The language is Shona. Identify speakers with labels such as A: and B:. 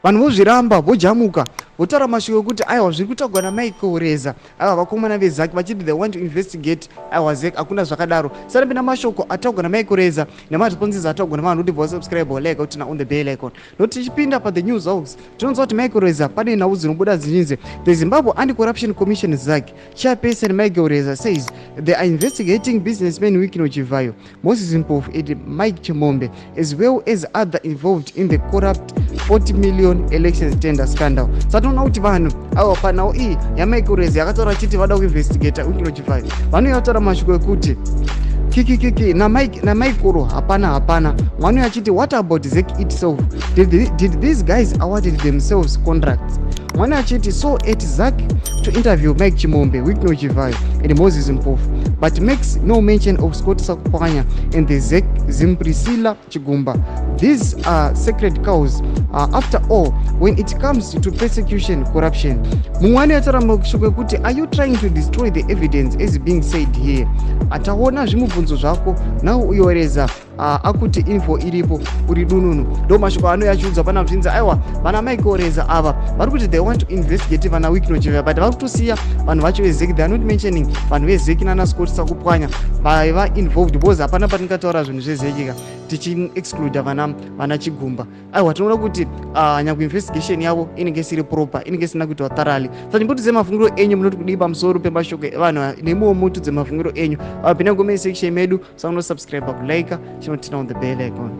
A: Vanhu vozviramba, vojamuka, votaura mashoko ekuti aiwa, zviri kutaurwa naMichael Reza, aiwa, vakomana veZACC vachiti they want to investigate. Aiwa, ZACC, hakuna zvakadaro. Sarapinda mashoko ataurwa naMichael Reza nemaresponses ataurwa nevanhu kuti vasubscribe, like, kuti on the bell icon. Nokuti tichipinda pa The News Hawks, tinonzwa kuti Michael Reza, pane nhau dzinobuda dzichinzi the Zimbabwe Anti-Corruption Commission, ZACC, chairperson Michael Reza says they are investigating businessman Wicknell Chivayo, Moses Mpofu and Mike Chimombe, as well as other involved in the corrupt 40 million elections tender scandal. Saka tinoona kuti vanhu ava, panhau iyi yaMichael Reza yakataura achiti vada kuinvestigata Wicknell Chivayo, vanouya vataura mashoko ekuti kikikiki naMichael hapana, hapana. Mwana achiti, "What about ZACC itself? Did these guys awarded themselves contracts?" Mwana achiti, "So at ZACC to interview Mike Chimombe, Wicknell Chivayo and Moses Mpofu, but makes no mention of Scott Sakupwanya and the ZACC Zimprisila Chigumba. These are sacred cows after all when it comes to persecution corruption." Mumwe anoyataura mashoko ekuti, "Are you trying to destroy the evidence as being said here? Ataona zvimubvunzo zvako now uyoreza akuti info iripo, uri dununu." Ndo mashoko anouya achiudzwa pana zvinzi aiwa, vana Michael Reza ava vari kuti they want to investigate vana Wicknell Chivayo, but vari kutosiya vanhu vacho veZACC. They are not mentioning vanhu veZACC nana Scott Sakupwanya vaiva involved, because hapana patingataura zvinhu zveZACC ka tichiexcluda vana Chigumba. Aiwa, tinoona kuti nyange investigation yavo inenge isiri proper, inenge isina kuitwa thoroughly. Saka chimbotidze mafungiro enyu, munoti kudii pamusoro pemashoko evanhu? Nemiwo mutudze mafungiro enyu. Apinda comment section medu, saunosubscribe, kulike, chinoturn on the bell icon.